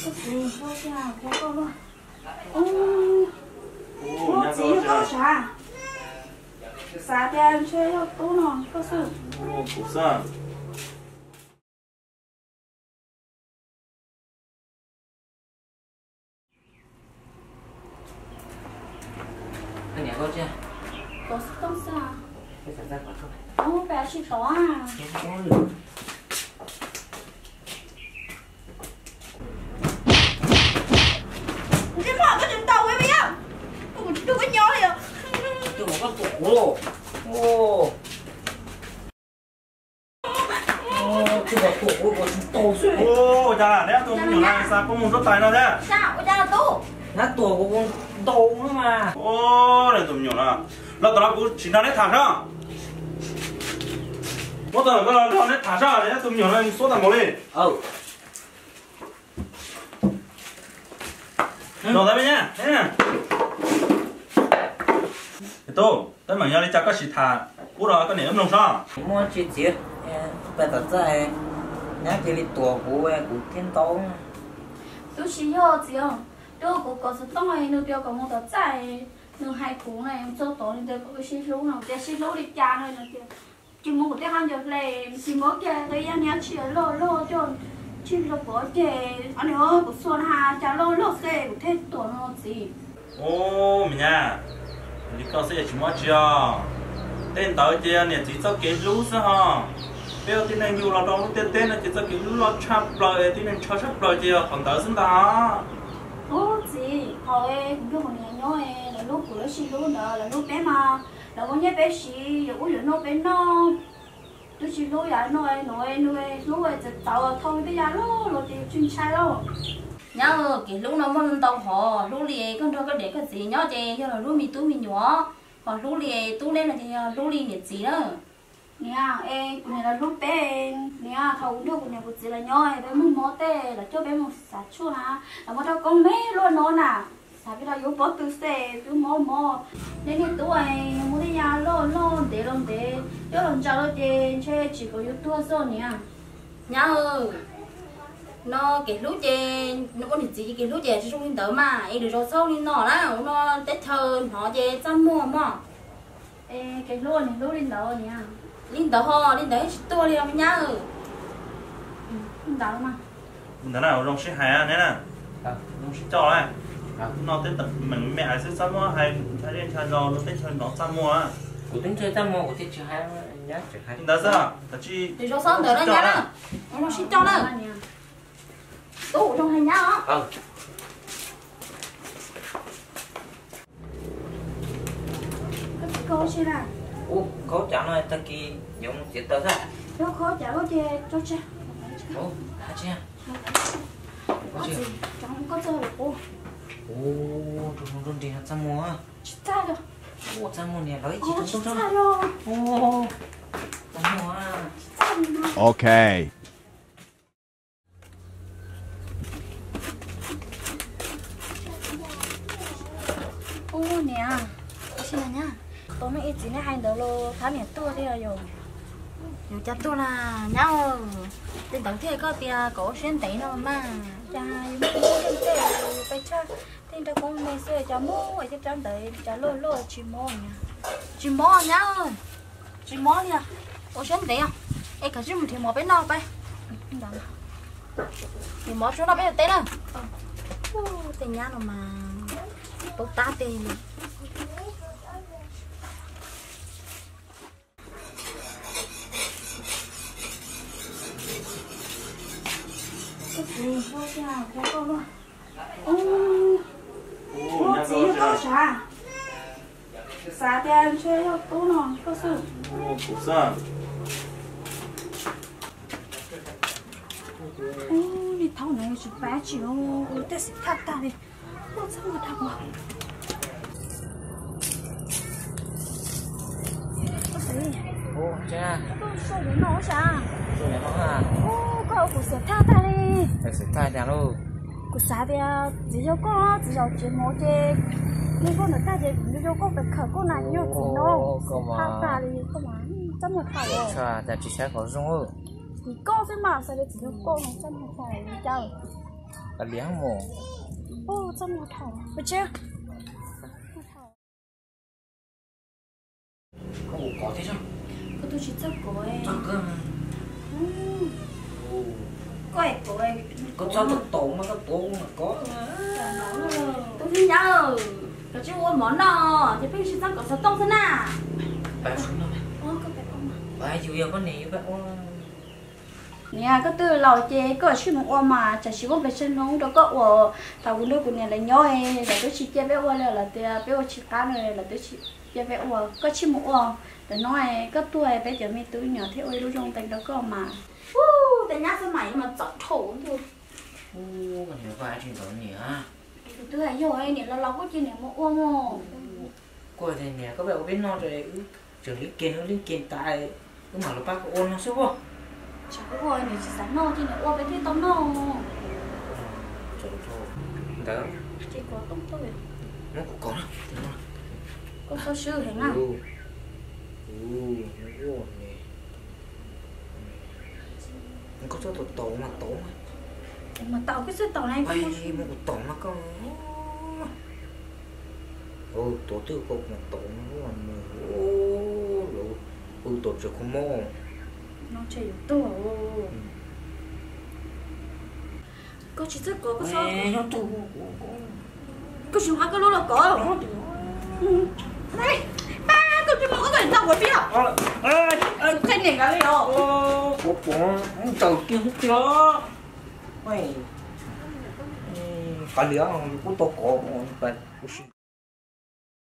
Txiv, koj tiag, koj luaj. Ub, txiv, yog koj sav. Xav tias ntshe yog tub no koj xwb. Kuv xwb. Koj niam koj tsis, koj xav tau xwb. Ub, peb sib tov. Ntsej muag koj tsis ntaus kuv li, kuv tsis tu koj nyob li os. Tus no koj tuam kuv. Tus no tuam kuv, kuv tsis ntaus xwb. Ua cas neb tus me nyuam no xav poob mus nruab tais no thiab? Ua cas tub? Nab tuam kuv, kuv ntaus no mas. Neb tus me nyuam no, los tom no kuv tsis nrog neb tham sab. Muab tau los nrog neb tham sab, neb tus me nyuam no xuab tag npaum li. Los ntawd me nyab. Tub, teeb meem yog li cas koj sim tham pub rau koj niam wb mloog seb. Muaj tsis txiv, peb tom txaj, nyab cia li tuam kuv, kuv thiaj ntaus. Twb tsis yog txiv, twb kuv kom xov tooj nws tias kom mus tom txaj, nws hais kuv na, txog tod nws tias kom wb sib hlub no, tias sib hlub li cas no, nws tias tsis muab kuv tej qhov ncauj hle, tsis muab kiag tau ib yam niag tshis loj loj coj tshis los pov ces, o niag kuv xuas na cas loj loj xwb kuv thiaj tuam no txiv. Ub, me nyab, li koj xwb es tsis muaj tsi os. Tej ntawd ces niam txiv txoj kev hlub xwb ho. Peb ua tib neeg yug los rau lub ntiaj teb no ces txoj kev hlub loj tshaj plaws es tib neeg ntshaw tshaj plaws ces yog qhov ntawd xwb ntag. Ub txiv, thaum kuv nrog kuv niam nyob, lawv hlub kuv lawv sib hlub ntawd, lawv hlub peb mas lawv muab nyiaj peb siv, yuav ub yuav no peb noj. Twb tsis hlub yam no, no nws hlub txawv txawv thauj tej yam loj los ces tsis ntshai lauj. Nyab, kev hlub no muaj ntau hov, hlub li koj nrog koj niam koj txiv nyob ces yog los hlub me tub me nyuam, ho hlub li tub neb no ces yog hlub li niam txiv na. Niam, es kuv niam lawv hlub peb, niam, thaum kuv nrog kuv niam kuv txiv lawv nyob peb muaj mob tej lawv coj peb mus xav tshuaj na, lawv muab rau koob me luaj no na, xav peb los yuav pob tw xwb twb mob mob. Nej niag tub muab tej yam loj loj ntev los ntev coj los ntsaws los ces ntshe tsis kom yus tuag xwb niam. Nyab, no kev hlub ces ua niam txiv kev hlub ces tsis zoo li ntawd mas es lwm zaus txhob li no na, ua no teb chaws hnov ces txaj muag mog. Kev hlub niam hlub li ntawd niam. Li ntawd ho, li ntawd tsis tuag li os me nyab. Li ntawd mas. Li ntawd na, zoo sib hais neb na, zoo sib coj na. No tej meem me me xwb txhob muab hais ncha zej ncha zos rau teb chaws hnov txaj muag. Kuv twb ntshai txaj muag kuv thiaj tsis hais. Li ntawd xwb, lwm zaus txhob ntawd na nyab na, zoo sib coj na. Tub, zoo hais nyab os. Koj txiv, koj ua si na? Ub, khaub cov no tag kis yuav mus txiav taws xwb. Yog khaub cov luaj ces tso tseg. Ub, tsis, koj txog lawm kuv. Ub, rau nrig txaj muag. Tsis txaj los. Ub, txaj muag niam lawv ib tsis txaj los. Ub, txaj muag. Ok. Ub niam, ua si na nyab, tau nej ib txiv nej hais ntawd los thab niam tuag li os yom. Yuav cas tuag na nyab, tej ntawd thiaj koj tias kom ua siab ntev no mas cas yus muaj ib tej pes tsawg tej nraug koob me xwb cas muaj ib rab ntawd cas loj loj tsis mob niam. Tsis mob nyab, tsis mob li os. Ua siab ntev os. Es koj sim mus nrhiav mov peb noj peb. Nrhiav mov tsuav noj peb ua teb na. Tej nyab no mas tsis paub tab teg li. Koj txiv, koj txiv, koj sav. Xav tias ntshe yog tub no koj xwb. Kuv xwb. Ub, li thaum no tsis pab tsis ua tej xav thaj tag li. Koj txiv, koj txiv, koj no sav. Ub, koj ua kuv xav thaj tag li. Kuv xav tias txiv yog koj, txiv zaum tsev mov ces, nej koj ntawd tag ces kuv yog koj pes khawm koj na, yog txiv no, xav thaj tag li koj mas, txaj muag tag li. Cas tsis saib qhov zoo. Txiv koj xwb mas xav tias txiv yog koj no txaj muag tag li cas. Kav liam mus. Koj tus tsis txawj kov. Koj es kov, koj txhob tau tau mas koj tuav kuv mas kov. Tus txiv nyab, koj tsis ua mov noj ces pheej tsis txhob kov xov tooj xwb na. Yus yog koj niam yus pab ua. Niam, koj twb laus ces koj sim mus ua mas, tsam sim muaj pes tsawg hnub rau koj ua. Thaum kuv nrog kuv niam lawv nyob, lawv twb tsis cia peb ua li, lawv tias peb ua tsis qab no, lawv twb tsis cia peb ua. Koj sim mus ua, ntawm no koj tuaj peb cov me tub me nyuam thiaj ua ib lub zoo ntev rau koj mas. Ub, tej nyab xwb mas yuav mas txom dhau ntuj. Ub, koj niam vaj tsis ntxov niam. Kuv twb hais yog niam los los kuj cia niam mus ua mog. Koj tias niam koj pab ua peb noj rau wb tseem li ke li ke tas, wb mam los pab koj ua no xwb puas? Tsam koj ua niam tsis xav noj ces niam ua peb thiaj tau noj. Ntawd ces kov tooj tau. Muab kuv kov na. Koj txhob swb heev na. Koj txhob tau tau mas tau. Mas tau koj txhob tau na. Muab kuv tau mas koj. Tuav twb koj mas tau mas mus. Lawv pw tau tsev kho mob. No ntshe yuav tuag. Koj tsis txawj kov, koj txhob. Koj tsis mus qab koj lub los kov. Pab koj tsis mus qab koj txaj ua pib. Qhia niam nkaus li os. Kuv kuv ntaus kiag xwb tiag. Kav liam, kuv tau kov.